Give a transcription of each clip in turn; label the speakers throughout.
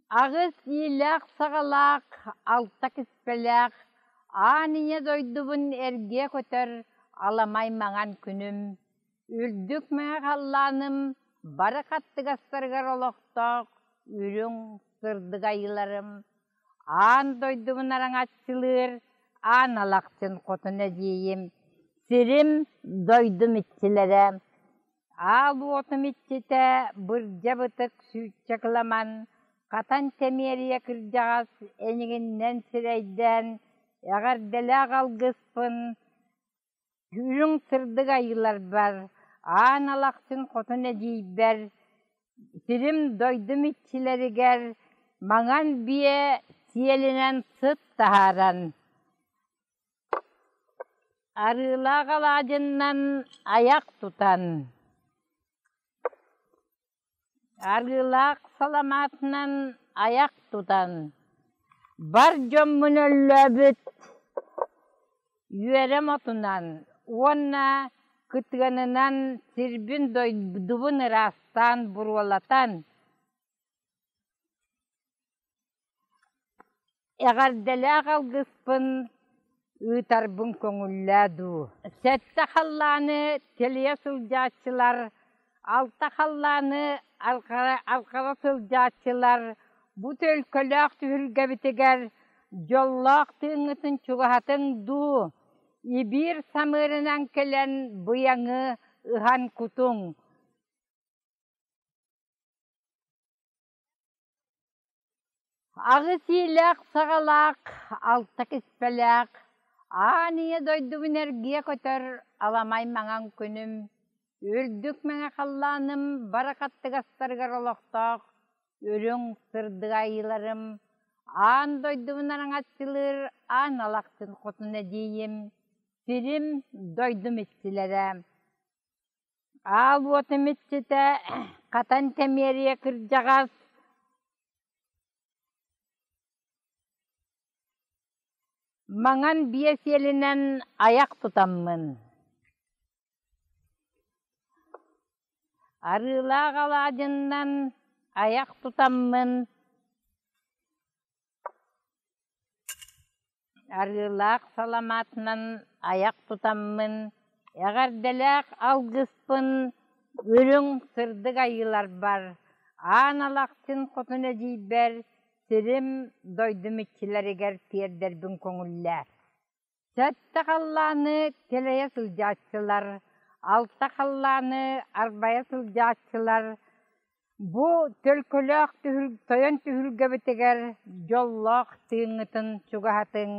Speaker 1: Аҕыс иилээх-саҕалаах, алта киспэлээх, аан ийэ дойдубун эргийэ көтөр аламай маҥан күнүм, үрдүк мэҥэ халлааным бары хаттыгастарыгар олохтоох үрүҥ, сырдык айыыларым, аан дойдубун араҥаччылыыр аан алахчын хотун эдьиийим, сирим, дойдум иччилэрэ, Аал уотум иччитэ бырдьа бытык сүүччэ кыламан, хатан тэмиэрийэ кырдьаҕас эйигиннэн сирэйдээн, эҕэрдэлээх алгыспын үрүҥ сырдык айыыларбар, аан алахчын хотун эдьиийбэр, сирим-дойдум иччилэригэр маҥан биэ сиэлинэн сыт таһааран, Арыылаах алаадьыннан айах тутан, арыылаах саламаатынан айах тутан, бар дьоммун өллөөбүт үөрэм отунан уонна кытыанынан сирбин-дойдубун ыраастаан буруолатан, Эҕэрдэлээх алгыспын ыытарбын көҥүллээ дуу. Сэттэ халлааны тэлийэ сылдьааччылар, алта халлааны алҕара сылдьааччылар бу төлкөлөөх түһүлгэбитигэр дьоллоох тыыҥҥытын чугаһатыҥ дуу, ибиир самыырынан кэлэн быйаҥы ыһан кутуҥ. Аҕыс иилээх-саҕалаах, алта киспэлээх, аан ийэ дойдубун эргийэ көтөр аламай маҥан күнүм, үрдүк мэҥэ халлааным бары хаттыгастарыгар олохтоох үрүҥ сырдык айыыларым, аан дойдубун араҥаччылыыр аан алахчын хотун эдьиийим, сирим, дойдум иччилэрэ. Аал уотум иччитэ хатан тэмиэрийэ кырдьаҕас маҥан биэ сиэлинэн айах тутаммын, арыылаах алаадьыннан айах тутаммын, Арыылаах саламаатынан айах тутаммын, эҕэрдэлээх алгыспын үрүҥ сырдык айыыларбар, аан алахчын хотун эдьиийбэр, сирим, дойдум иччилэригэр тиэрдэрбин көҥүллээ. Сэттэ халлааны кэлэйэ сылдьааччылар, алта халлааны арбайа сылдьааччылар Бу төлкөлөөх тойон түһүлгэбитигэр дьоллоох тыыҥҥытын чугаһатыҥ,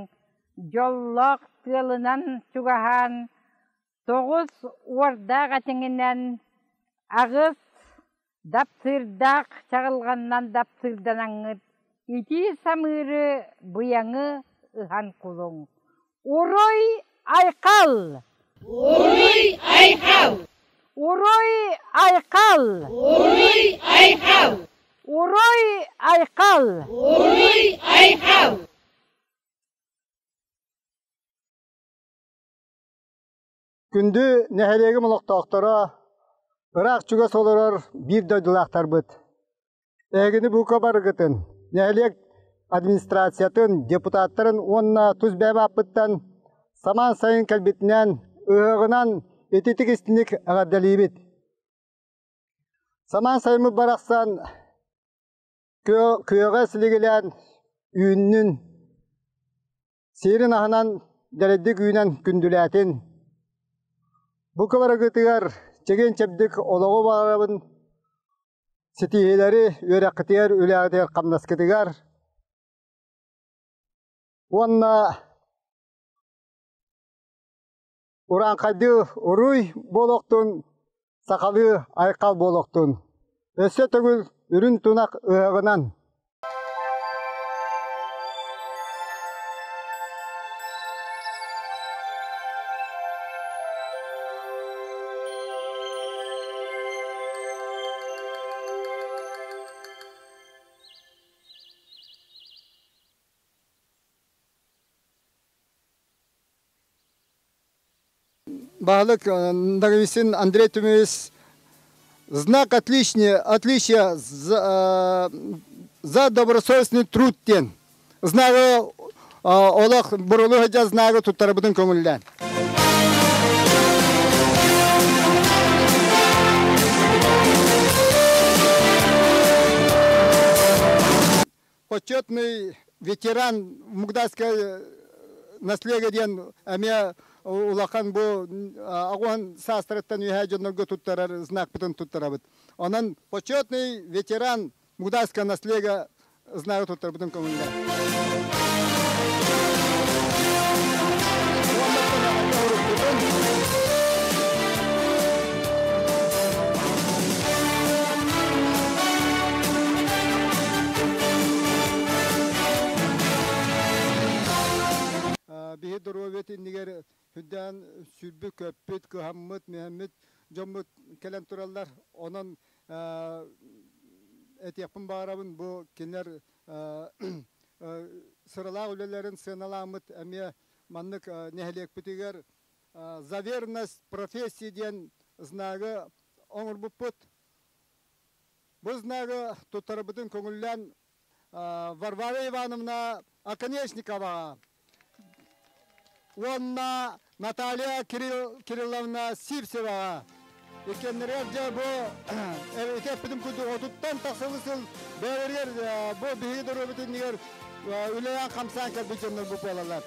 Speaker 1: дьоллоох тыалынан чугаһаан, тоҕус уордаах этиҥинэн, аҕыс дапсыырдаах чаҕылҕанынан дапсыырданаҥҥыт итии самыыры быйаҥы ыһан кулуҥ. Уруй айхал!
Speaker 2: Уруй айхал!
Speaker 1: Уруй айхал!
Speaker 2: Уруй айхал!
Speaker 1: Уруй айхал!
Speaker 2: Уруй айхал!
Speaker 3: Күндү нэһилиэгим олохтоохторо, ыраах чугас олорор биир дойдулаахтарбыт. Эһигини бука барыгытын, нэһилиэк администрациятын, депутаттарын уонна тус бэйэм ааппыттан самаан сайын кэлбитинэн, ыһыаҕынан ититик истиник эҕэрдэлиибит. Самаан сайыммыт барахсан күөҕэ силигилээн үүннүн, Сиэрин аһынан дэлэйдик үүнэн күндүлээтин. Бу кыларыгытыгар чэгиэн-чэбдик олоҕу баҕарабын, ситиһиилэри үөрэххитигэр, үлэҕитигэр, хамнаскытыгар уонна урааҥхайдыы уруй буолуохтун, сахалыы айхал буолуохтун. Өссө төгүл үрүн тунах ыһыаҕынан! Баһылык Ноговицын Андрей Тумевич знак отличия, отличия за За добросовестный труд диэн знагы олох бурулу хыдьа знагы туттарабытын көҥүллээн. Почетный ветеран Мугдайское наследие диэн эмиэ улахан бу агуан саастарыттан үһэ дьоннорго туттарар знакпытын туттарабыт. Онон почетный ветеран Мугдайское наследие знагы туттарбытын көҥүллээн. Биһи доруобуйат иннигэр үрдээн сүрбүт, көппүт, кыһаммыт, мүһэммит дьоммут кэлэн тураллар. Онон этиэхпин баҕарабын, бу кинилэр сыралаах үлэлэрин сыаналааммыт эмиэ маннык нэһилиэкпитигэр за верность профессии диэн знагы оҥорбуппут. Бу знагы туттарбытын көҥүллээн Варвара Ивановна Оконечниковаҕа уонна Наталья Кирилловна Сивцеваҕа иккиэннэригэр дьэ бу ити эппитим курдук отуттан тахсыбыт сыл бэйэлэригэр бу биһиги доруобуйабыт иннигэр үлэлээн хамсаан кэлбит дьоннор бу буолаллар.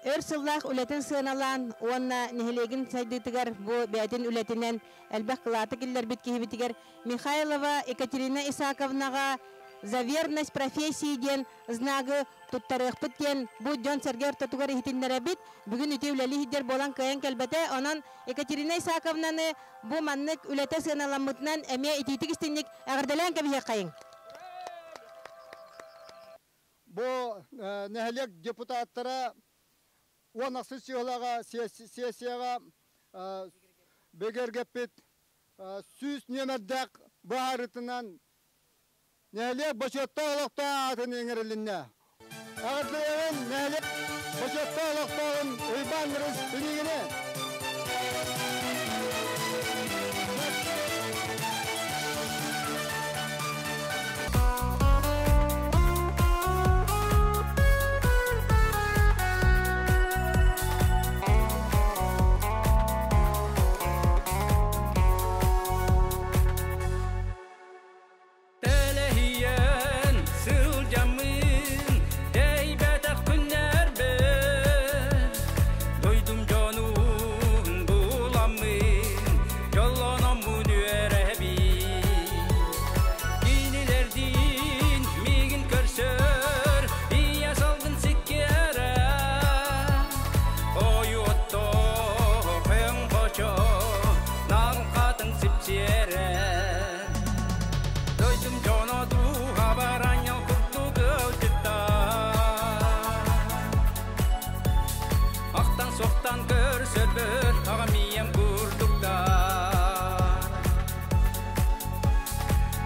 Speaker 4: Өр сыллаах үлэтин сыаналаан уонна нэһилиэгин сайдыытыгар бу бэйэтин үлэтинэн элбэх кылааты киллэрбит киһибитигэр Михайлова Екатерина Исаковнаҕа «За верность профессии» диэн знагы туттарыахпыт диэн бу дьон-сэргэ ортотугар иһитиннэрэбит. Бүгүн үтүө үлэлии сылдьар буолан кыайан кэлбэтэ. Онон Екатерина Исаковнаны бу маннык үлэтэ сыаналаммытынан эмиэ итиитик истиҥник эҕэрдэлээн кэбиһиэххэйиҥ.
Speaker 3: Бу нэһилиэк депутаттара 10 сыалаҕа сессияҕа бигэргэппит 100 нүөмэрдээх быһаарыытынан нэһилиэк бочуоттаах олохтоох аатын иҥэрилиннэ. Эҕэрдэлээн нэһилиэк бочуоттаах олохтооҕун Уйбаан Нырыс Пинигини.
Speaker 2: Тэлэһийэн сылдьаммын, тэйбэтэх күннэрбэр, дойдум дьонун буламмын, дьоллономмун үөрэбин. Кинилэрдиин миигин көрсөр, ийэ салгын сиккиэрэ, ойу оттоох өҥ хочо, наҥхатын сипсиэрэ. Дойдум дьоно дууһа баранньал курдук ыалдьыттар. Ахтан суохтан көрсөрбөр аҕам ийэм курдуктар.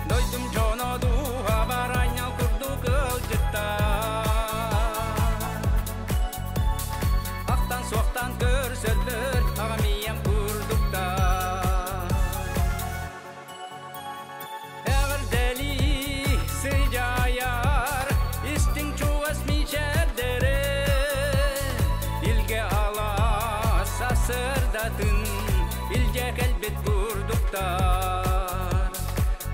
Speaker 2: Дойдум дьоно дууһа баранньал курдук ыалдьыттар. Ахтан суохтан көрсөллөр аҕам ийэм курдуктар. Эҕэрдэлии сыдьаайар истиҥ чугас мичээрдэрэ илгэ алаас сырдатын илдьэ кэлбит курдуктар.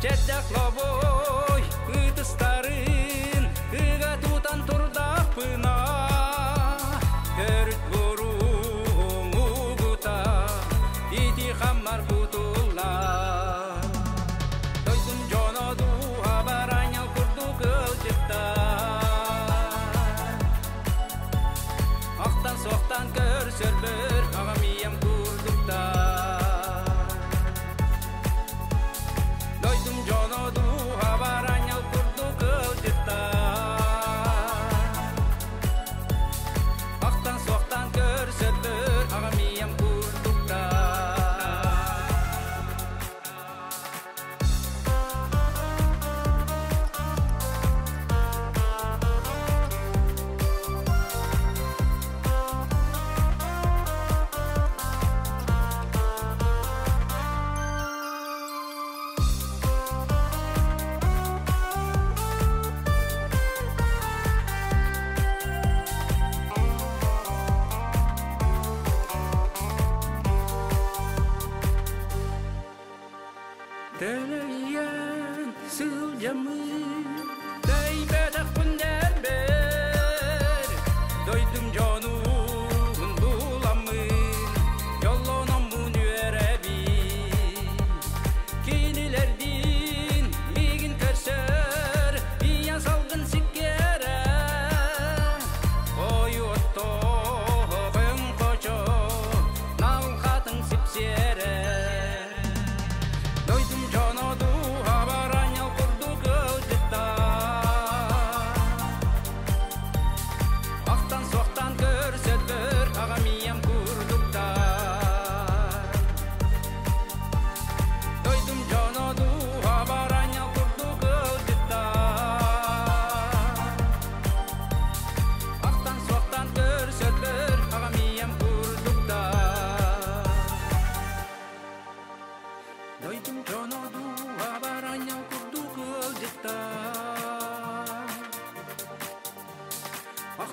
Speaker 2: Чэрдэх лобой ытыстарын ыга тутан турдахпына төрүт буруум угута ити хаммар кутуллар. Дойдум дьоно дууһа баранньал курдук ыалдьыттар. Ахтан суохтан көрсөрбөр аҕам ийэм курдуктар. Дойдум дьоно дууһа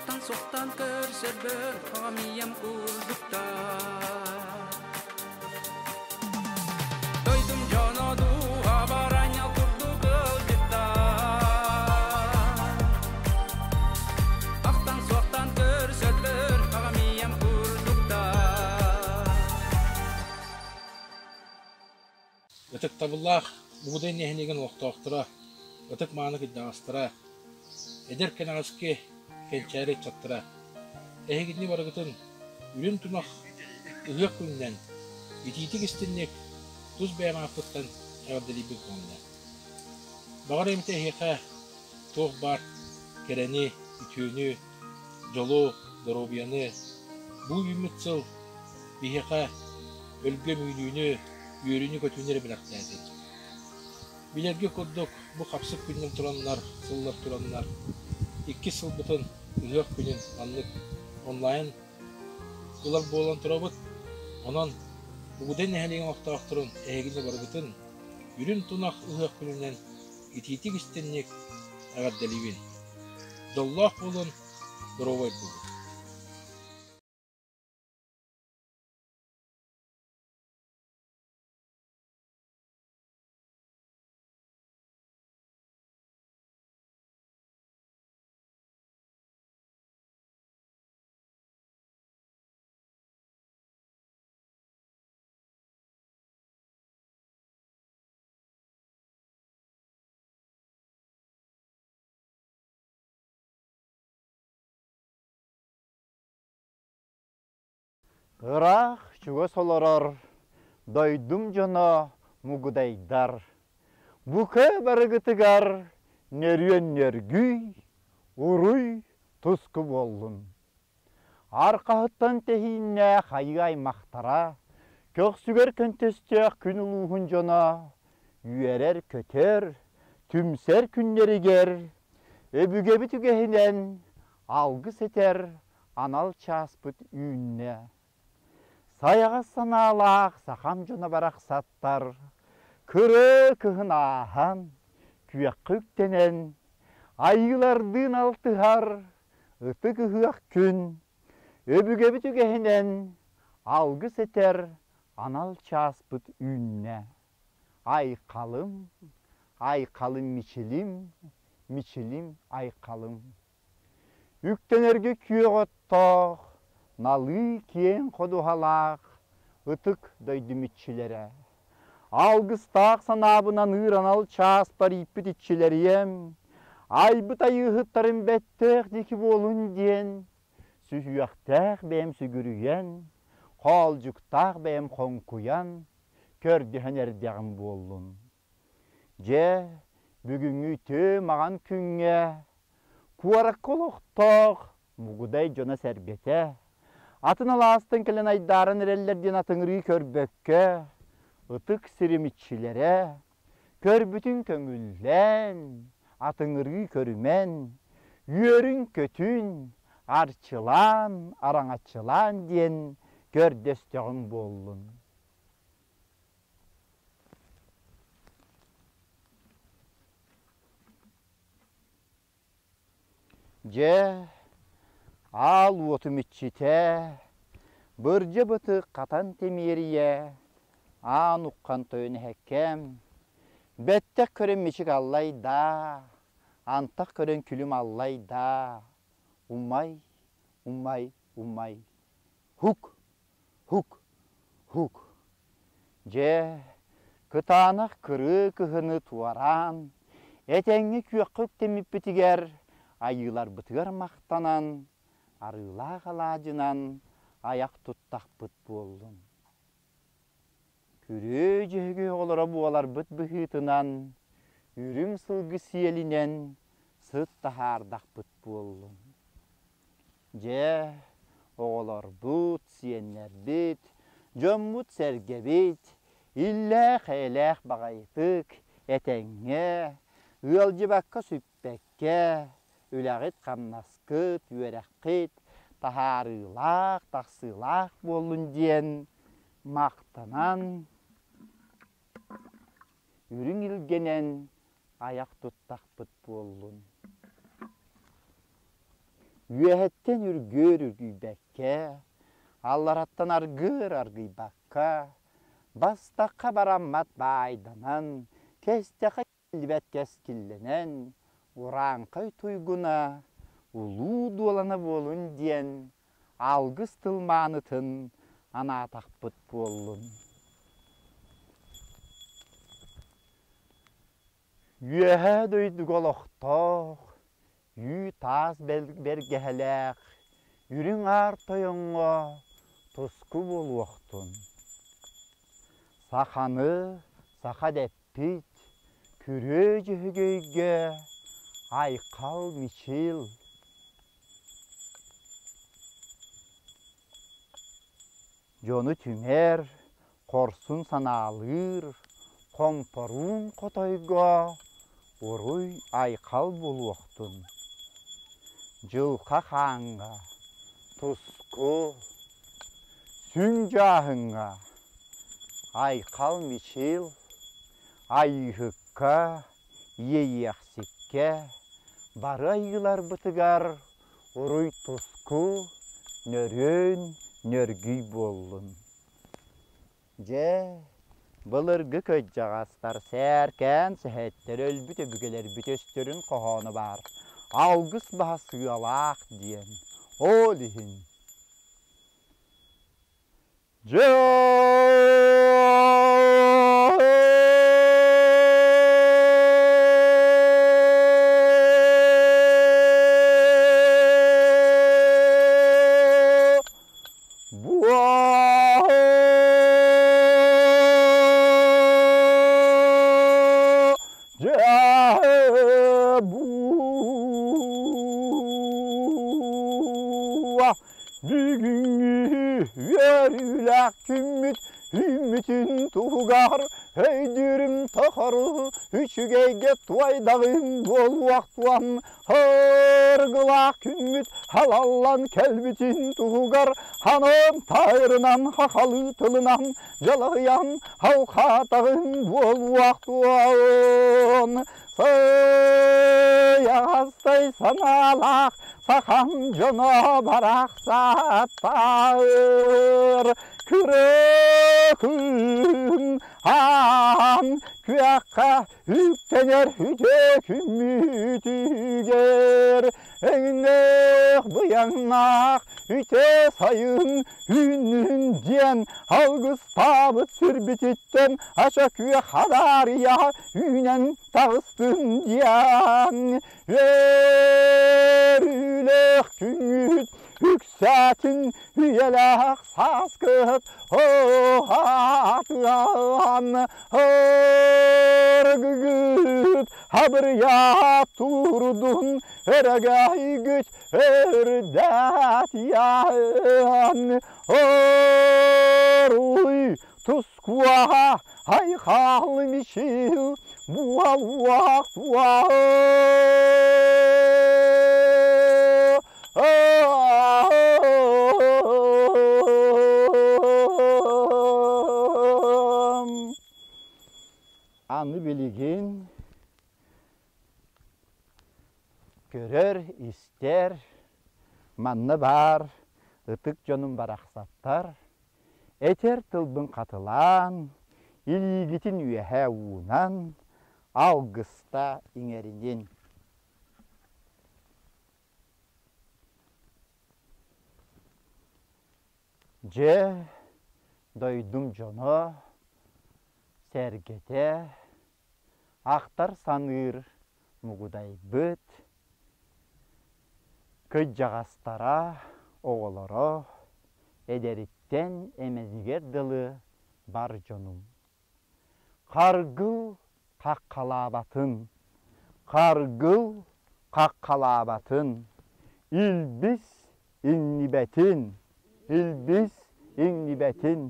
Speaker 2: Ахтан суохтаан көрсөрбөр аҕам ийэм курдуктар. Дойдум дьоно дууһа баранньал курдук ыалдьыттар. Ахтан суохтаан көрсөрбөр аҕам ийэм курдуктар.
Speaker 5: Ытыктабыллаах Мугудай нэһилиэгин олохтоохторо, ытык-мааны кырдьаҕастара, эдэр кэнэҕэски кэнчээри ыччаттара, эһигини барыгытын үрүҥ тумах ыһыах күнүнэн итиитик-истинник тус бэйэм ааппыттан эҕэрдэлиибин көҥүлэ. Баҕар эмитэ эһиэхэ туох баар кэрэни, үтүөнү, дьолу, доруобуйаны бу үүммүт сыл биһиэхэ өлгөм үүнүүнү, үөрүүнү-көтүүнү эрэ бэлэхтээтин. Билэргэ курдук, бу хапсык күннэр тураннар, сыллар тураннар, иккис сылбытын ыһыах күнүн маннык онлайн ылар буолан турабыт. Онон Угудай нэһилиэгин олохтоохторун эһигини барыгытын үрүҥ тунах ыһыах күнүнэн итиитик-истинник эҕэрдэлиибин. Дьоллоох буолун, доруобай буолун.
Speaker 6: Ыраах чугас олорор дойдум дьоно мугудайдар, бука барыгытыгар нөрүөн нөргүй, уруй туску буоллун. Арҕаһыттан тэһииннээх айыы аймахтара, көхсүгэр көнтөстөөх күн улууһун дьоно үөрэр-көтөр, түмсэр күннэригэр өбүгэбит үгэһинэн алгыс этэр анал чааспыт үүннэ. Сайаҕас санаалаах сахам дьоно барахсаттар, кырыы кыһын ааһан, күөххэ үктэнэн, айыылардыын алтыһар ытык ыһыах күн, өбүгэбит үгэһинэн алгыс этэр анал чааспыт үүннэ. Айхалым, айхалым мичилим, мичилим айхалым. Үктэнэргэ күөх оттоох, налыы киэҥ ходуһалаах ытык дойду миччилэрэ. Алгыстаах санаабынан ыыранал чааспар ииппит иччилэриэм, айбыт айыыһыттарым бэттээх диэки буолун диэн, сүһүөхтээх бэйэм сүгүрүйэн, хоолдьуктаах бэйэм хоҥкуйан, көрдөһөн эрдэҕим буоллун. Дьэ, бүгүҥҥү үтүө маҕан күҥҥэ куоракка олохтоох Мугудай дьоно-сэргэтэ атын алаастан кэлэн айдааран эрэллэр диэн атыҥырыы көрбөккө, ытык сирим иччилэрэ көрбүтүн көҥүллээн, атыҥырыы көрүмэн, үөрүн-көтүн, арчылаан, араҥаччылаан диэн көрдөстөҕүм буоллун. Дьэ, аал уотум иччитэ, бырдьа бытык хатан тимиэрийэ, аан уххан тойон эһэккэм, бэттэх көрөн мичик аллайдаа, антах көрөн күлүм аллайдаа, умай, умай, умай, хук, Һук, һук. Дьэ, кытаанах кырыы кыһыны туораан, этэҥҥэ күөххэ үктэммиппитигэр айыыларбытыгар махтанан, арыылаах алаадьынан айах туттахпыт буоллун. Күрүө дьөһөгөй оҕолоро буоларбыт быһыытынан, үрүҥ сылгы сиэлинэн сыт таһаардахпыт буоллун. Дьэ, оҕолорбут, сиэннэрбит, дьоммут-сэргэбит иллээх-эйэлээх баҕайытык, этэҥҥэ, ыалдьыбакка сүппэккэ, үлэҕит-хамнаскыт, үөрэххит таһаарыылаах, тахсыылаах буоллун диэн махтанан, үрүҥ илгэнэн айах туттахпыт буоллун. Үөһэттэн үргүөр үргүйбэккэ, аллараттан аргыыр аргыйбакка, бастахха бараммат баайданан, кэстэхэ киллибэт кэскиллэнэн, урааҥхай туйгуна, улуу дуолана буолун диэн алгыс тыл маанытын анаатахпыт буоллун. Үөһээ дойдуга олохтоох, үүт-аас бэргэһэлээх, үрүҥ аар тойоҥҥо туску буолуохтун. Саханы саха дэппит, күрүө дьөһөгөйгө айхал-мичил. Дьону түмэр, хорсун санаалыыр, хомпоруун хотойго уруй-айхал буолуохтун. Дьылҕа хааҥҥа, туску, сүҥ дьааһыҥҥа айхал-мичил, айыыһыкка, иэйиэхсиккэ, бары айыыларбытыгар Уруй-туску, нөрүөн, нөргүй буоллун. Дьэ, былыргы кырдьаҕастар сээркээн сэһэттэр өлбүт өбүгэлэрбит өстөрүн хоһооно баар «Алгыс баһа сыалаах» диэн. Ол иһин Дьэ Бүгүҥҥү үөрүүлээх күммүт үүммүтүн туһугар өйдүүрүм тохору үчүгэйгэ туойдаҕым буолуохтуам ыргылаах күммүт халаллан кэлбитин туһугар ханан тайрынан хахалыы тылынан дьалаһыйан халхаатаҕым буолуохтуон Сыйаҕастай санаалаах сахам дьоно барахсаттар күрөкүн аан күөххэ үктэнэр үтүө күммүтүгэр өҥнөөх быйаҥнаах үтүө сайын үүннүн диэн алгыстаабыт сирбититтэн ача күөх адаарыйа үүнэн таҕыстын диэн үөрүүлээх күҥҥүт үксээтин үйэлээх сааскыт оһаатыан ыргыгыт абырыйа турдун өрөгөйгүт өрдәтиэн Оруй тускуаха айхал мичил буал Аны билигин Көрөр-истэр, манна баар ытык дьонум барахсаттар, этэр тылбын хатылаан, илиигитин үөһэ уунан, алгыста иҥэринин. Дьэ, дойдум дьоно, сэргэтэ, ахтар-саныыр мугудайбыт, кырдьаҕастара, оҕолоро эдэриттэн эмэнигэр дылы бар дьонум. Харгыл хаххалаабатын, харгыл хаххалаабатын, илбис иҥнибэтин, илбис иҥнибэтин,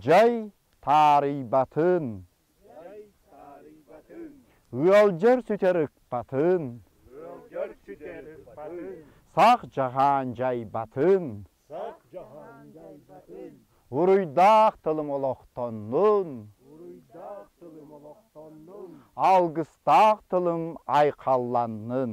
Speaker 6: дьай таарыйбатын, Ыалдьар сүтэр ыкпатын, сах дьаһаан дьайбатын, уруйдаах тылым олохтоннун, алгыстаах тылым айхалланнын.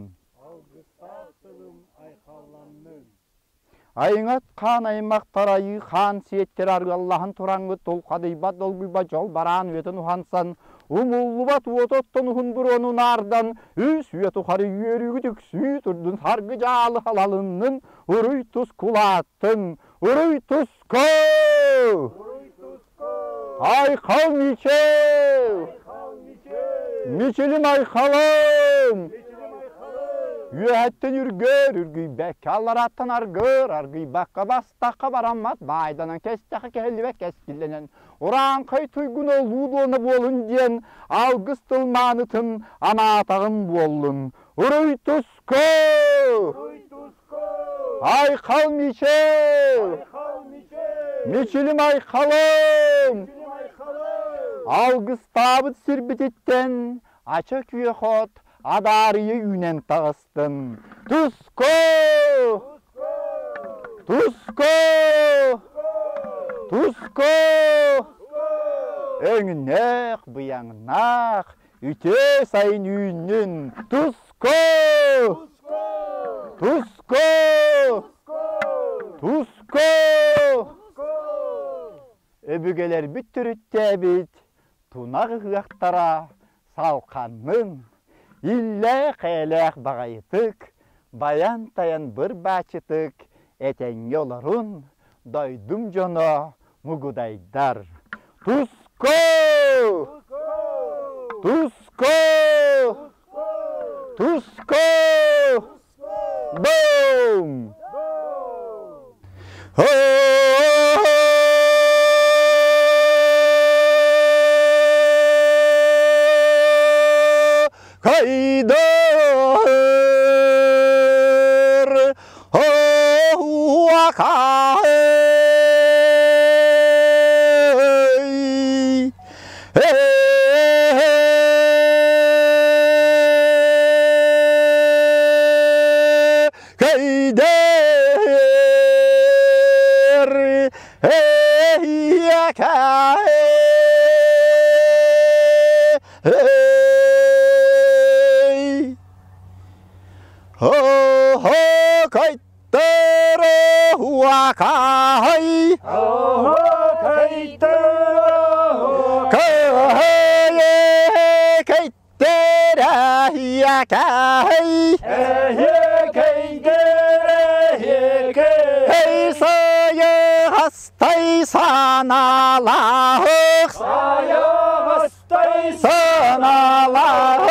Speaker 6: Айыҥат хаан аймахтар айыы хаан сиэттэр арыаллаһан тураҥҥыт тулхадыйбат долгуйбат дьол бараан үйэтин уһансан, умуллубат уоту оттон уһун буруону унаардан, үс үйэ тухары үөрүүгүт үксүү турдун саргы дьаалы халалыннын, уруй тускулааттын, уруй туску! Айхал Мичил! Мичилим айхалым! Үөһэттэн үргөр, үргүйбэккэ, алларааттан аргыр, аргыйбакка бастахха бараммат, баайданан кэстэхэ кэһиллибэт кэскиллэнэн, урааҥхай туйгун олуу дуона буолун диэн алгыс тыл маанытын анаатаҕым буоллун. Уруй туску! Айхал Мичил! Мичилим айхалым! Алгыстаабыт сирбититтэн ача күөх от адаарыйа үүнэн таҕыстын. Туску! Туску! Туску! Өҥнөөх, быйаҥнаах, үтүө сайын үүннүн! Туску! Туску! Туску! Өбүгэлэрбит төрүттээбит тунах ыһыахтара салханнын, иллээх-эйэлээх баҕайытык, байан-тайан быр-бааччытык этэҥҥэ олорун, дойдум дьоно мугудайдар. Туску! Туску! Туску! Бум! Хайдар Hey! Ho-ho, кайтара хуакай!
Speaker 7: Ho-ho, кайтара
Speaker 6: Кай, кайтара хуакай!
Speaker 7: Эхе, кайтара хеке!
Speaker 6: Эй, сайы хастай саналах!
Speaker 7: Саяғастай
Speaker 6: Саналах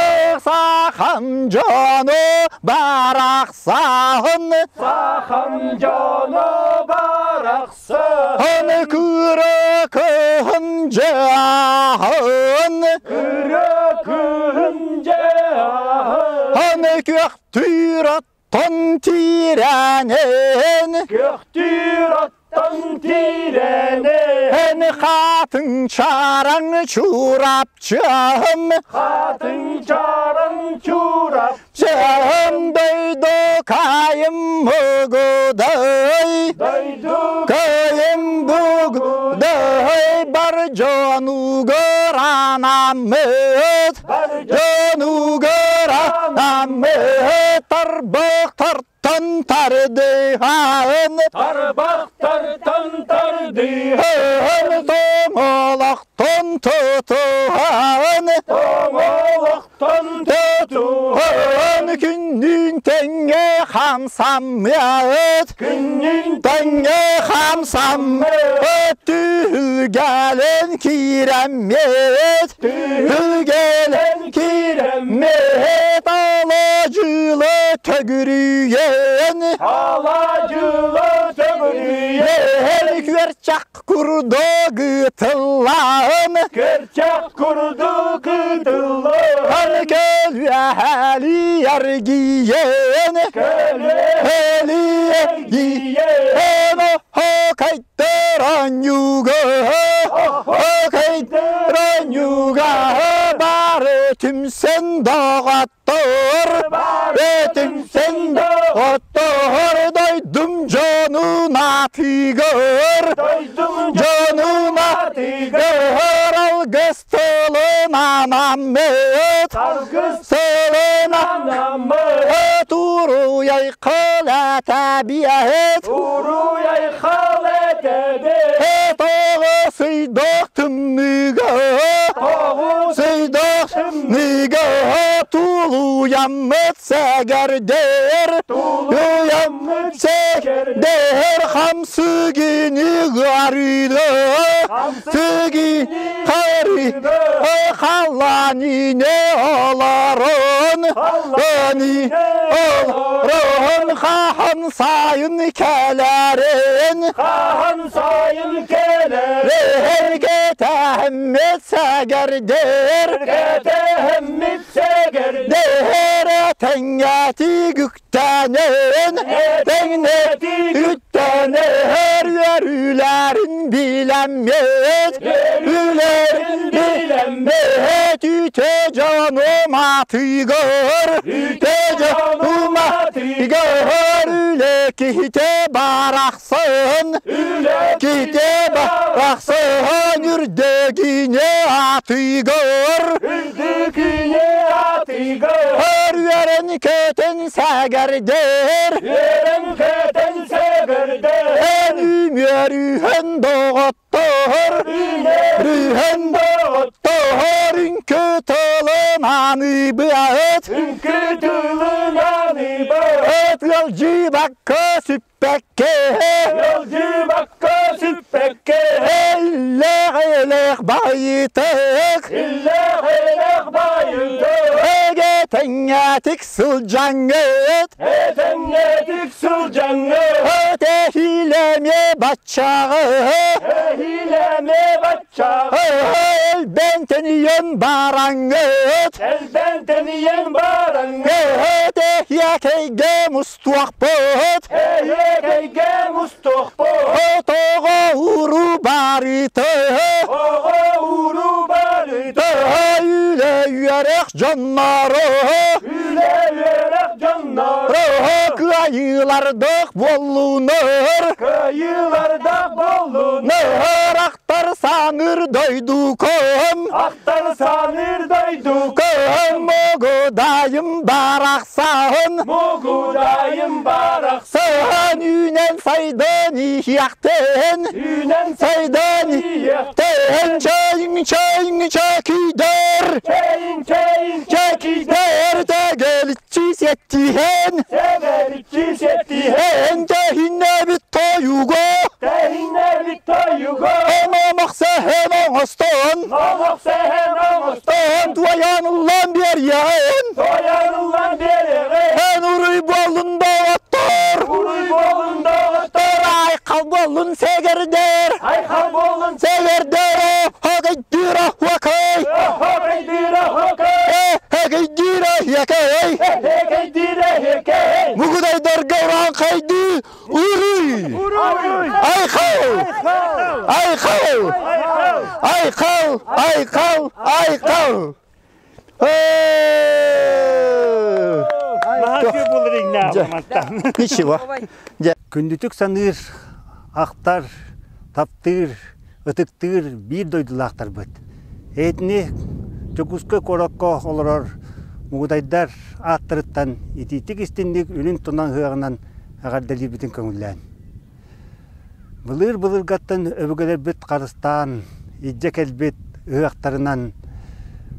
Speaker 6: сахам жону барақсаһын
Speaker 7: Сахам жоно барақсы
Speaker 6: Ын күрі күн жаһын
Speaker 7: Күрі күн жаһын
Speaker 6: Ын күөх түйраттан тирәнен
Speaker 7: Көк түйраттан тирәнен
Speaker 6: Ын хатын чараң чурапчым
Speaker 7: Хатын чаран чурап
Speaker 6: Чым дойду кайым мугудай
Speaker 7: Дойду
Speaker 6: Кайым бугудай бар жонугар анамыт
Speaker 7: бар
Speaker 6: Жонугар анамыт Тарбық тарттан тардыхан
Speaker 7: Тарбақтартан тардыхан
Speaker 6: Тоңолақтан тұтухан
Speaker 7: Тоңолақтан
Speaker 6: Тұтухан күннің тәңге хамсамыт
Speaker 7: Күннің
Speaker 6: Тәңге хамсамыт Түлгәлін киремет Түлгәлін киремет Алажылы төгүрүйен
Speaker 7: Алажылы төгүрүйен
Speaker 6: Ел күәрчак курду гытыллан
Speaker 7: Керчак курду кытылы
Speaker 6: Көл яргиен
Speaker 7: Көлі
Speaker 6: Эргиен Хокайттыран юга Хокайттыран юга Бары түмсен доғаттыр Түмсен доғаттыр Дойдум жонуна тигір
Speaker 7: Дойдум
Speaker 6: Жонуна тигір Алгыс тылына намыт
Speaker 7: Алгыс
Speaker 6: Сылына
Speaker 7: Анамы
Speaker 6: Туруй Уруй-айхал этэ-биэһит
Speaker 7: Уруй-айхал этэбит
Speaker 6: Тоҕус ыйдах тымныыга
Speaker 7: Тоҕус
Speaker 6: Сыйдах тымныыга Тулуйаммыт сэгэрдэр
Speaker 7: Тулуйаммыт
Speaker 6: Сэгэрдэр Хамсыгини ыарыыда Сыги харыыда Халланине олорон Ани олорон Хаһан сайын кэлэрин
Speaker 7: Хаһан сайын кэлэрин
Speaker 6: Эргэтэммит сэгэрдэр
Speaker 7: Кэтэһэммит сэгэрдэр
Speaker 6: Дэһэр тэҥҥэти үктэнэн
Speaker 7: Тэҥнэти
Speaker 6: үктэнэр үөрүүлэрин билэммит
Speaker 7: Үөрүүлэрин билэммит
Speaker 6: Үтө дьонум атыгар
Speaker 7: Үтө дьонум атыгар
Speaker 6: Үлэ киһитэ барахсан
Speaker 7: Үлэ
Speaker 6: Киһитэ барахсан үрдэгине атыгар
Speaker 7: Үрдүкүнэ атыгар
Speaker 6: Үөрэн көтөн сэгэрдэр
Speaker 7: Үөрэн көтөн сэгэрдэр
Speaker 6: Эн үмүөрүһэн доҕоттор
Speaker 7: Үмүөрүһэн доҕоттор
Speaker 6: Тоһор үҥкү тылын аныыбыат
Speaker 7: Үҥкү тылын аныыбыат
Speaker 6: Ыалдьыбакка сүппэккэ
Speaker 7: Ыалдьыбакка сүппэккэ
Speaker 6: Эллээх элэх байытык
Speaker 7: Иллээх элэх байытык
Speaker 6: Эгэ тэҥҥэтик сылдьаҥҥыт
Speaker 7: Этэҥҥэтик сылдьаҥҥыт
Speaker 6: Тэһиилэмиэ баччаҕы
Speaker 7: Тэһиилэмиэ баччаҕы
Speaker 6: Элбэн тэнийэн бараҥҥыт
Speaker 7: Элбэн тэнийэн бараҥҥыт
Speaker 6: Тэһиэкэйгэ мустуохпут
Speaker 7: Эһиэкэйгэ мустуохпут
Speaker 6: Тоҕо уруу барыты
Speaker 7: Оҕо уруу барыта
Speaker 6: Үлэ үөрэх дьонноро
Speaker 7: Үлэ үөрэх дьонноро
Speaker 6: Кыайыылардаах буоллунар
Speaker 7: Кыайыылардаах буоллунар
Speaker 6: Ахтар саныыр дойдуком
Speaker 7: Ахтар саныыр дойдуком
Speaker 6: Мугудайым барахсан
Speaker 7: Мугудайым барахсан
Speaker 6: Сахан үүнэн сайдан иһиэхтэн
Speaker 7: Үүнэн
Speaker 6: сайдан
Speaker 7: иһиэхтэн
Speaker 6: Чайың чайың чакидер
Speaker 7: Чэйиҥ чэйиҥ
Speaker 6: Чакидер тэгэличчи сеттиһэн
Speaker 7: Тэгэличчи сеттиһэн
Speaker 6: Тэһиннэбит тойуга
Speaker 7: Тэһиннэбит тойуга
Speaker 6: Номох сэһэн оҥостон
Speaker 7: Номох сэһэн оҥостон
Speaker 6: Туойан ыллан биэриэҕин
Speaker 7: Туойан ыллан биэриэҕин
Speaker 6: Эн уруй буоллун доҕоттор
Speaker 7: Уруй буоллун доҕоттор
Speaker 6: Айхал буоллун сэгэрдэр
Speaker 7: Айхал буоллун
Speaker 6: Сэгэрдэр Хагайдыра хуакай
Speaker 7: Хоккейдыра хоккей
Speaker 6: Хагайдыра хиакай
Speaker 7: Хоккейдыра хоккей
Speaker 6: Мугудайдарга урааҥхайдыы уруй
Speaker 7: Уруй
Speaker 6: Айхал Айхал Айхал Айхал Айхал Ничего.
Speaker 8: Күндүтүк саныыр, ахтар, таптыыр, ытыктыыр биир дойдулаахтарбыт. Этини Дьокуускай куоракка олорор мугудайдар ааттарыттан итиитик истинник үлүн тунан ыһыаҕынан эҕэрдэлиирбитин көҥүллээн. Былыыр-былыргаттан өбүгэлэрбит харыстаан, илдьэ кэлбит ыһыахтарынан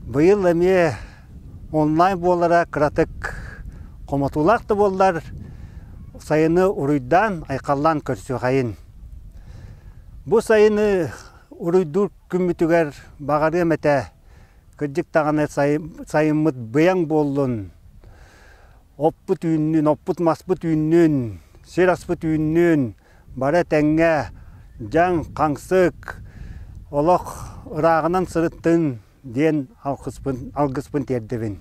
Speaker 8: быйыл эмиэ онлайн буолара кыратык хомотуулаах да буоллар, сайыны уруйдаан, айхаллаан көрсүөхэйин. Бу сайыны уруйдуур күммүтүгэр баҕарыам этэ, кырдьык даҕаны сайыммыт быйаҥ буоллун, оппут үүннүн, оппут маспыт үүннүн, сир аспыт үүннүн, бары тэҥҥэ дьаҥ, хаҥсык, олох ырааҕынан сырыттын диэн алгыспын, алгыспын тиэрдэбин.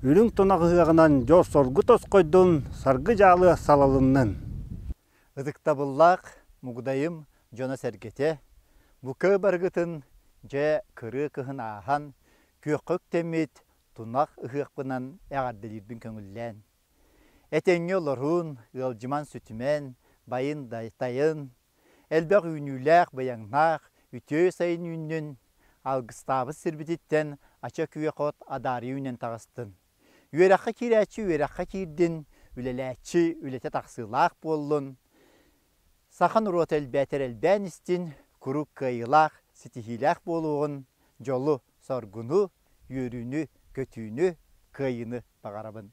Speaker 8: Үрүҥ тунах ыһыаҕынан дьол-соргу тосхойдун, саргы-дьаалы салалыннын.
Speaker 9: Ытыктабыллаах Мугудайым дьоно-сэргэтэ, бука барыгытын дьэ кырыы кыһын ааһан, күөххэ үктэммит тунах ыһыахпынан эҕэрдэлиирбин көҥүллээн. Этэҥҥэ олорун, ыалдьыман сүтүмэн, байын тайын, элбэх үүнүүлээх, быйаҥнаах, үтүө сайын үүннүн, алгыстаабыт сирбититтэн ача күөх от адаарыйа үүнэн таҕыстын. Үөрэххэ киирээччи үөрэххэ киирдин, Үлэлээччи үлэтэ тахсыылаах буоллун. Саха норуота элбээтэр элбээн истин, куруук кыайыылаах, ситиһиилээх буолуоҕун, дьолу, соргуну, үөрүүнү, көтүүнү, кыайыыны баҕарабын.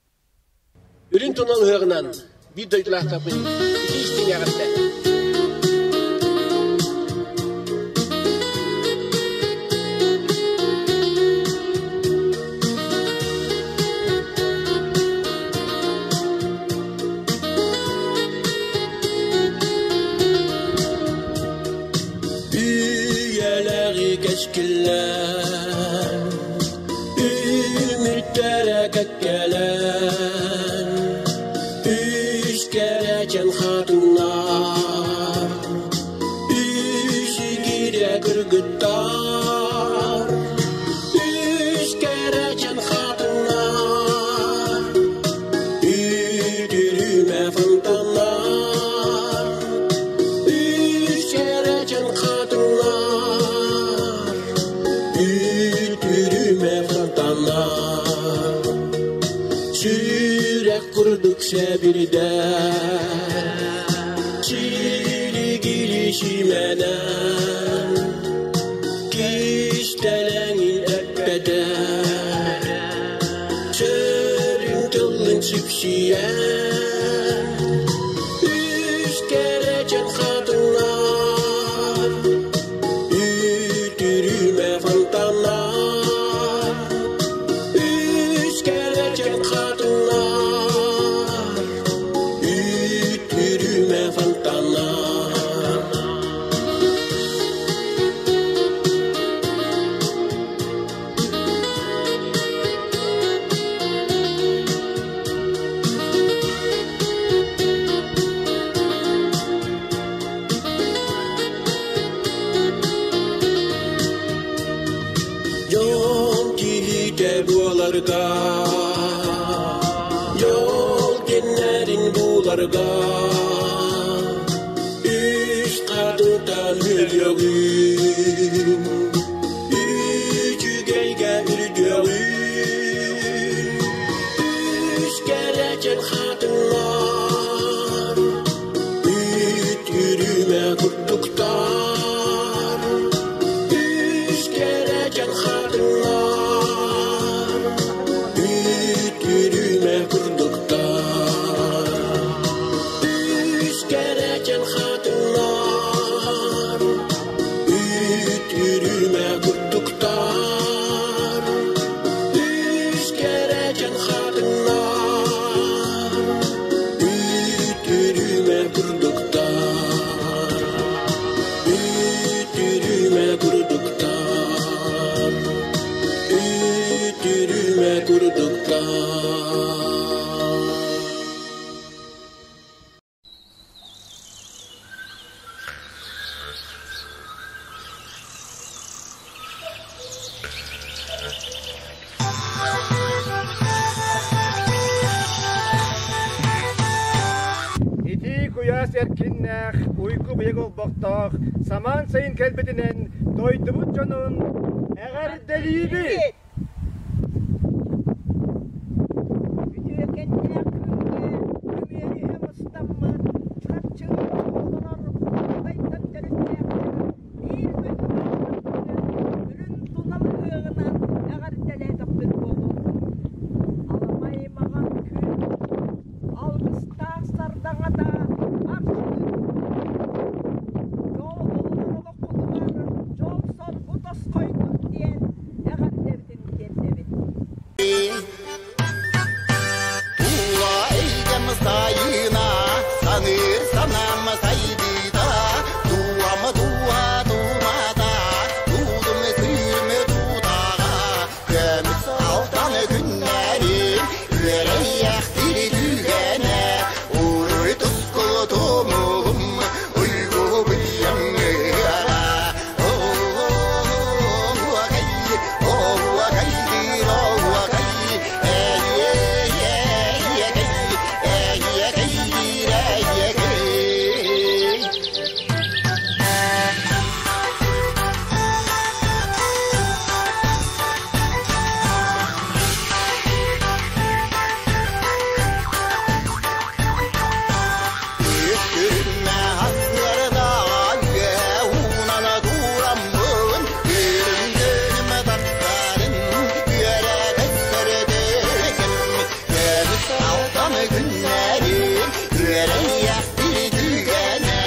Speaker 10: Үрүҥ тунал ыһыаҕынан биир дойдулаахтарбын итии истиҥ эҕэрдэ! Үйэлэҕи кэскиллээн, үмүттэрэ кэккэлээн, үс кэрэчэн хатыҥнар, үс игирэ кыргыттар, үс кэрэчэн хатыҥнар, үтүрүмэ фонтаннар, үс кэрэчэн хатыҥнар, үтүрүмэ фонтаннар, сүрэх курдук сэбирдэ, чилигили симэнэн, кистэлэҥин эппэтэ, сөрүн тылын сипсийэн, үс кэрэчэн хатыҥнар, үтүрүмэ фонтаннар, үс кэрэчэн хатыҥнар, үтүрүмэ фонтаннар. Дьон киһитэ буоларга, дьол кэннэрин буларга, үс хатыҥтан өлүөҕүм, үчүгэйгэ үрдүөҕүм, үс кэрэчэн хатыҥнар, үтүрүмэ курдуктар, үс кэрэчэн хатыҥнар, үтүрүмэ курдуктар, үс кэрэчэн хатыҥнар, үтүрүмэ курдуктар, үс кэрэчэн хатыҥнар, үтүрүмэ курдуктар, үтүрүмэ курдуктар, үтүрүмэ курдуктар.
Speaker 11: Итии куйаас эркиннээх, уйгу быйаҥ олбохтоох, самаан сайын кэлбитинэн дойдубут дьонун эҕэрдэлиибит!
Speaker 12: Үтүөкэннээх күҥҥэ үмүөрүһэ мустаммыт, Чурапчыга олорор Кутайдан төрүттээхтэр биир дойдулаахтарбытын үрүҥ тунал ыһыаҕынан эҕэрдэлээтэхпит буолуохтун. Аламай маҥан күн алгыстаах сардаҥата арчылыы турдун. Дьол олорор олоххутугар дьол-соргу тосхойдун диэн эҕэрдэбитин тиэрдэбит.
Speaker 13: Тула эйгэм сайына, саныыр санаам сайдыыта, дуам дуа думата, дуудум сүүрмэ дуудаҕа, көмүс алтан күннэрим, үөрэйэхтир түгэнэ, уруй тускул тумулум, уйгу быйаҥ ыара. Оһуокай, оһуокай, оһуокай, эйиэйиэйиэкэй, эйиэкэй, Үөрэйэхти түгэнэ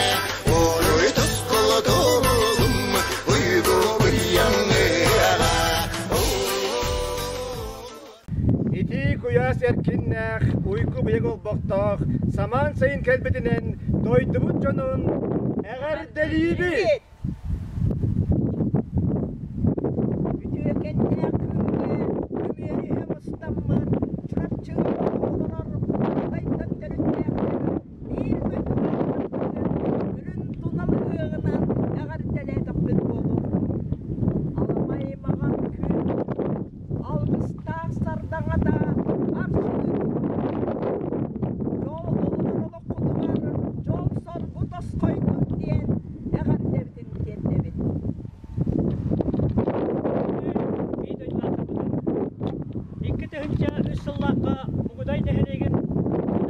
Speaker 13: Уруй тускулу тубулум Уйгу быйаҥыаҕа
Speaker 11: Итии куйаас эркиннээх, уйгу быйаҥ олбохтоох, самаан сайын кэлбитинэн дойдубут дьонун эҕэрдэлиибит!
Speaker 12: Үтүөкэннээх күҥҥэ үмүөрүһэ мустаммыт Чурапчыга олорор Кутайтан төрүттээхтэр биир дойдулаахтарбытын үрүҥ тунал ыһыаҕынан эҕэрдэлээтэхпит буолуохтун. Аламай маҕан күн алгыстаах сардаҥата арчылыы Дьол олорор олоххутугар дьол-соргу тосхойдун диэн эҕэрдэбитин тиэрдэбит.
Speaker 14: Биир дойдулаахтарбытын 2003 сыллаахха Мугудай нэһилиэгин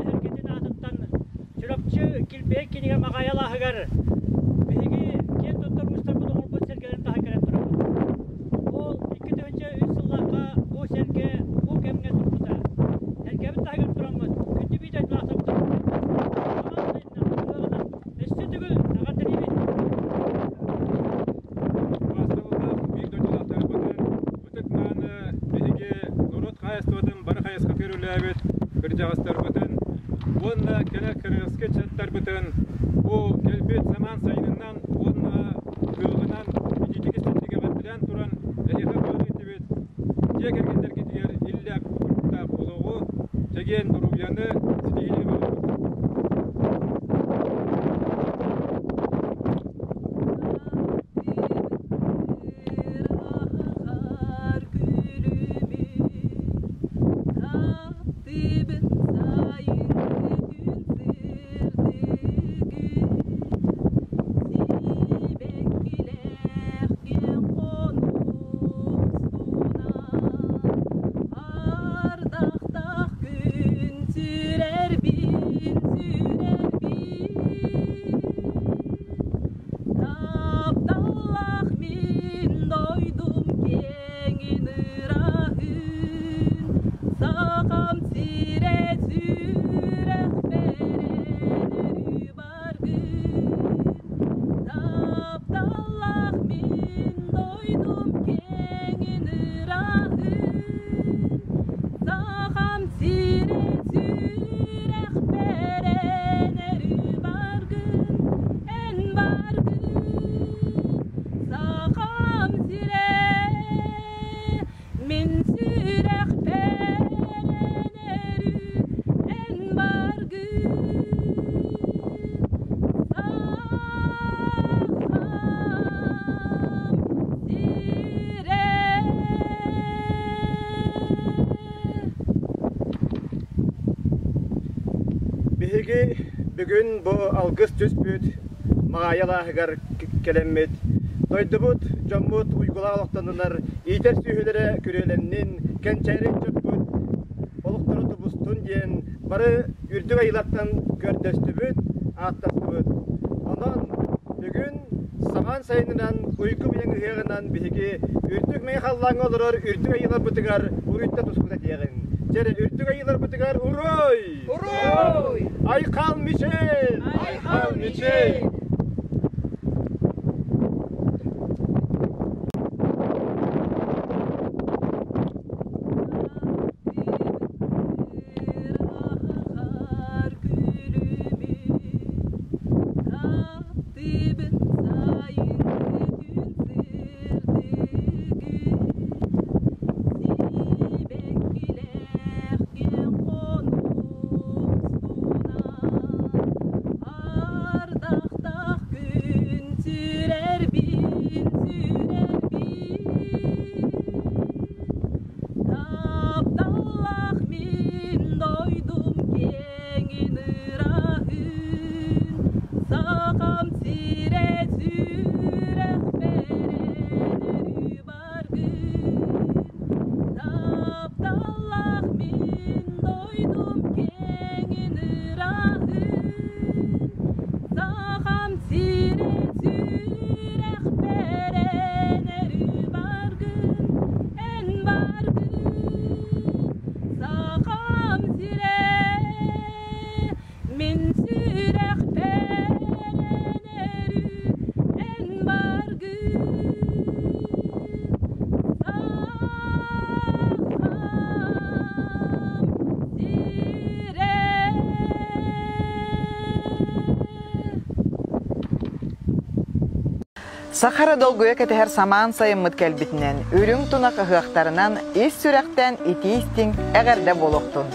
Speaker 14: эһэргитин аатыттан Чурапчы килбиэн кинигэ Маҕайа алааһыгар биһиги киэн туттар уустарбыт оҥорбут сэргэлэрин таһа кэлэн турабыт. Ол 2003 сыллаахха бу сэргэ бу кэмҥэ турбута. Сэргэбит таһыгар тураммыт күндү биир дойдулаахтарбытын өссө төгүл эҕэрдэлиибит!
Speaker 15: Убаастабыллаах биир дойдулаахтарбытын ытык-мааны биһиги норуот хаһаайыстыбатын бары хайысхатыгар үлэлээбит кырдьаҕастарбытын уонна кэлэр кыргызскай ыччаттарбытын бу кэлбит самаан сайынынан уонна кыаҕынан итиитик истиҥник эҕэрдэлээн туран эһиэхэ баҕа этибит дьиэ кэргэттэргитигэр иллээх туруктаах олоҕу, чэгиэн доруобуйаны, ситиһиини баҕарабыт.
Speaker 16: Таптыыбын сайыҥҥы күн сырдыгын, Сибэккилээх киэҥ хонуустунан, Ардахтаах күн сүрэрбин, сүрэрбин. Тапталлаах мин дойдум киэҥин ыраһын, Сахам сирэ сүрэхпэр өрүү баргын. Тапталлаах мин дойдум киэҥин ыраһын, Сахам сирэ сүрэхпэр өрүү баргын, эн баргын. Сахам сирэ мин сүрэхпэр өрүү эн баргын. Сахам сирэ.
Speaker 11: Биһиги бүгүн бу алгыс түспүт Маайа алааһыгар кэлэммит, дойдубут, дьоммут уйгулаах олохтоннунар, иитэр сүөһүлэрэ күрүөлэннин, кэнчээри ыччаппыт олохторо тубустун диэн бары үрдүк айыылартан көрдөстүбүт, ааттастыбыт. Онон бүгүн самаан сайынынан, уйгу быйаҥ ыһыаҕынан биһиги үрдүк мэҥэ халлааҥҥа олорор үрдүк айыыларбытыгар уруйда тускута диэҕиҥ. Дьэ эрэ, үрдүк айыыларбытыгар уруй!
Speaker 12: Уруй!
Speaker 11: Айхал Мичил!
Speaker 12: Айхал Мичил! Таптыыбын сайыҥҥы күн сырдыгын, Сибэккилээх киэҥ хонуу устунан, Ардахтаах
Speaker 17: Саха эрэ долгуйа кэтэһэр самаан сайыммыт кэлбитинэн, үрүҥ тунах ыһыахтарынан ис сүрэхтэн итии-истиҥ эҕэрдэ буолуохтун.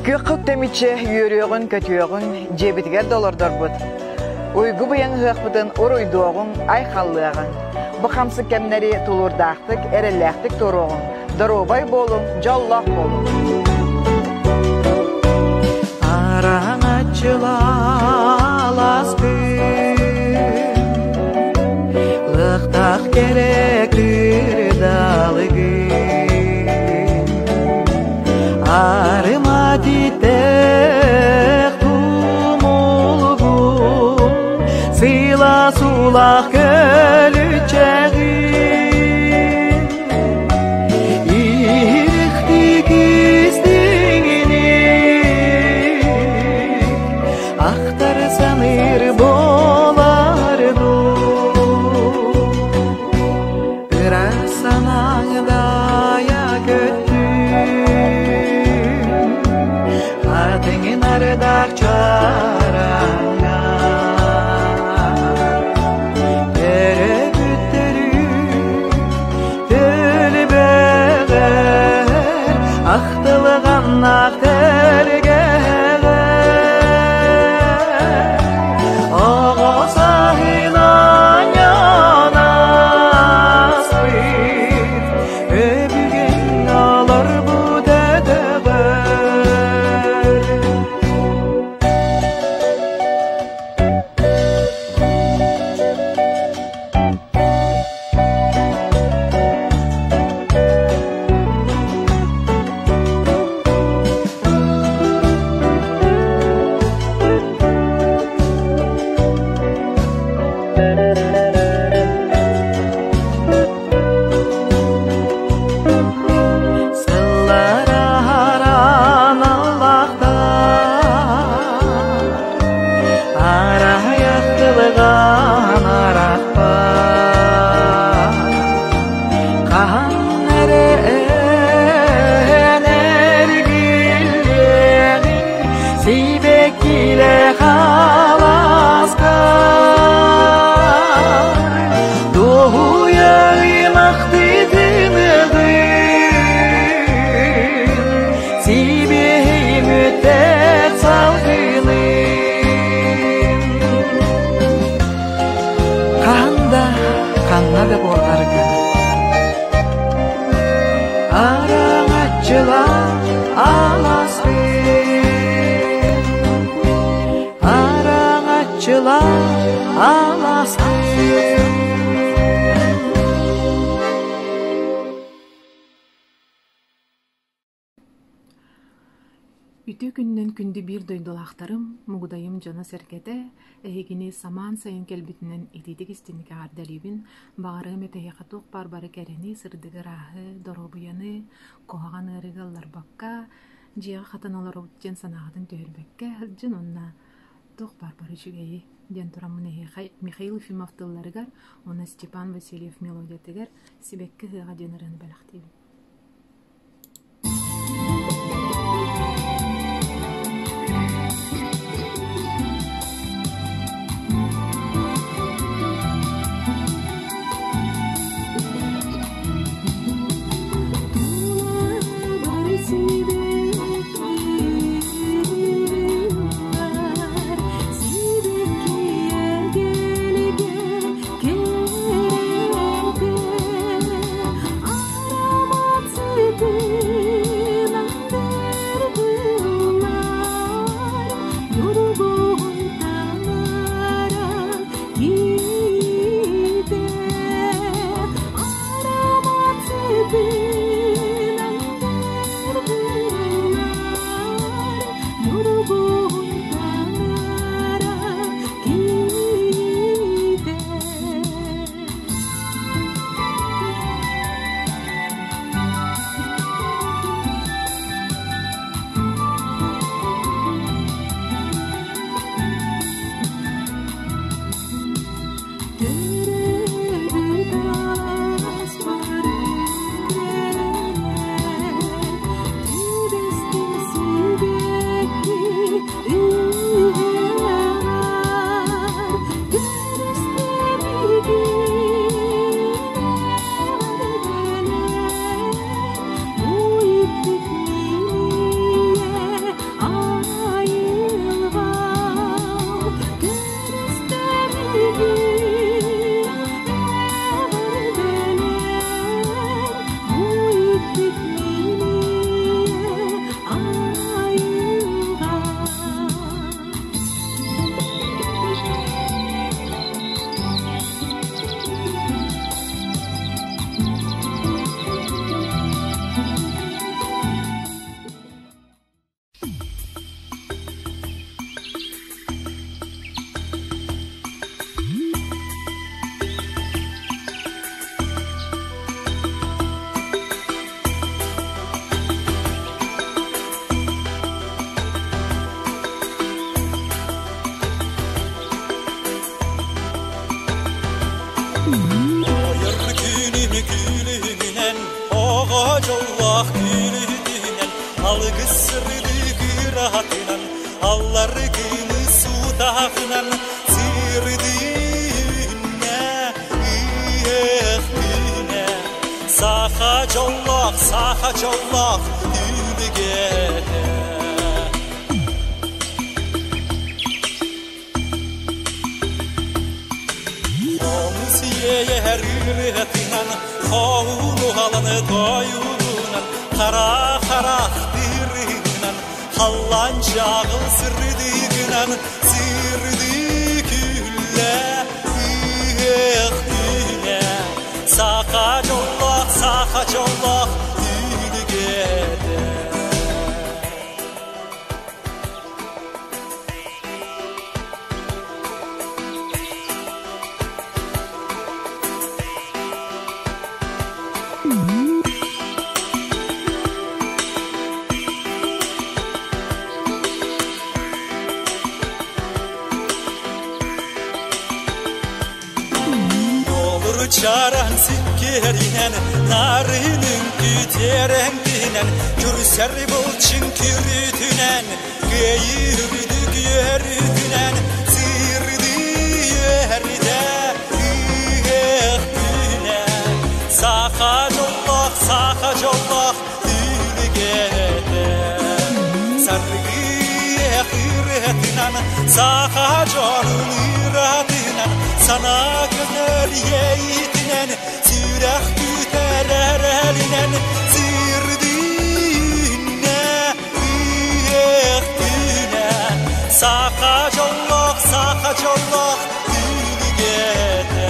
Speaker 17: Күөххэ үктэмиччэ үөрүөҕүн-көтүөҕүн, дьиэбитигэр да олордорбут. Уйгу быйаҥ ыһыахпытын уруйдуоҕуҥ, айхаллыаҕыҥ. Бу хамсык кэмнэри тулуурдаахтык, эрэллээхтик туоруоҕуҥ, доруобай буолуҥ, дьоллоох буолуҥ.
Speaker 18: Араҥаччылааласпыт, лыхтах кэрэ кырдалыгын, арыма титэх тумулгун, сыла сулах көлүччэҕин, иһирихтик истиҥиник ахтар саныыр буолар дуу, ыраас санааҥ көттүн, хатыҥын ардах чараҥҥар, төрөбүттөрү төлбөҕөр ахтылҕаннаах тэргэҕэр, оҕо саһын оонньоон ааспыт өбүгэҥ олорбут өтөҕөр. Сыллар аһаран аллахтар, арайахтылыган арахпат, хаһан эрэ эн эргиллиэҕиҥ сибэккилэ халаскар, дуоһуйа ыймахтытыныгын, сибиэһэй мүттээх салгынын. Хаһан да, ханна да буолларгын, араҥаччыла аласпын, араҥаччыла аласпын.
Speaker 19: Үтүө күнүнэн күндү биир дойдулаахтарым, Мугудайым дьоно-сэргэтэ, эһигини самаан сайын кэлбитинэн итиитик истиҥник эҕэрдэлиибин. Баҕарыам этэ эһиэхэ туох баар бары кэрэни, сырдыгы-ырааһы, доруобуйаны, куһаҕан ыарыыга ылларбакка, дьиэҕэ хатан олоробут диэн санааҕытын түһэрбэккэ сылдьын уонна туох баар бары үчүгэйи диэн тураммын эһиэхэ Михаил Ефимов тылларыгар уонна Степан Васильев мелодиятыгар «Сибэкки ыһыаҕа» диэн ырыаны бэлэхтиибин.
Speaker 20: сырдык ыраатынан, аллар кымы сутаҕынан сырдыыннэ ыах күнэ. Саха дьоллоох, саха дьоллоох түлүгэтэ. Хомус иэйэр ырыатынан, хоһуну тойугунан, хара-харах тырыгынан, халлан чаҕыл сырдыгынан, сырдык үллэ ыах күнэ. Саха дьоллоох, саха дьоллоох түлүгэтэ. Olur çaran sikkerinen, narının küterenkinen, kürser bulçın kürütünen, kıyırdık yörütünen, sırdı yerde, üheh güne. Саха жоллах, саха жоллах, түлігеті. Саргы ырытынан, саха жолын ыратынан, сана көнөр ейтінен, сүрэх күтәрәр әлінен, сырдыынне ыэх күнэ. Саха жоллох, саха жоллох, түлігеті.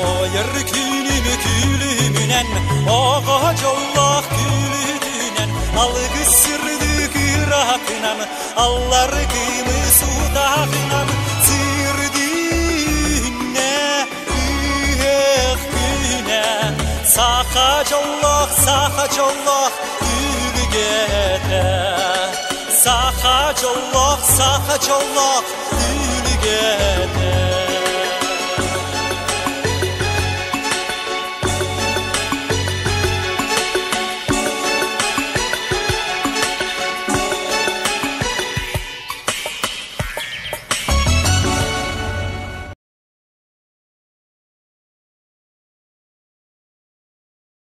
Speaker 20: Ойыр күнүмү күлүмүнэн, оҕо дьоллоох күлүтүнэн, алгыс сырдык ыраатынан, аллар кымы сутаҕынан, сырдыыннэ ыһыах күнэ. Саха дьоллоох, саха дьоллоох түлүгэтэ. Саха дьоллоох, саха дьоллоох түлүгэтэ.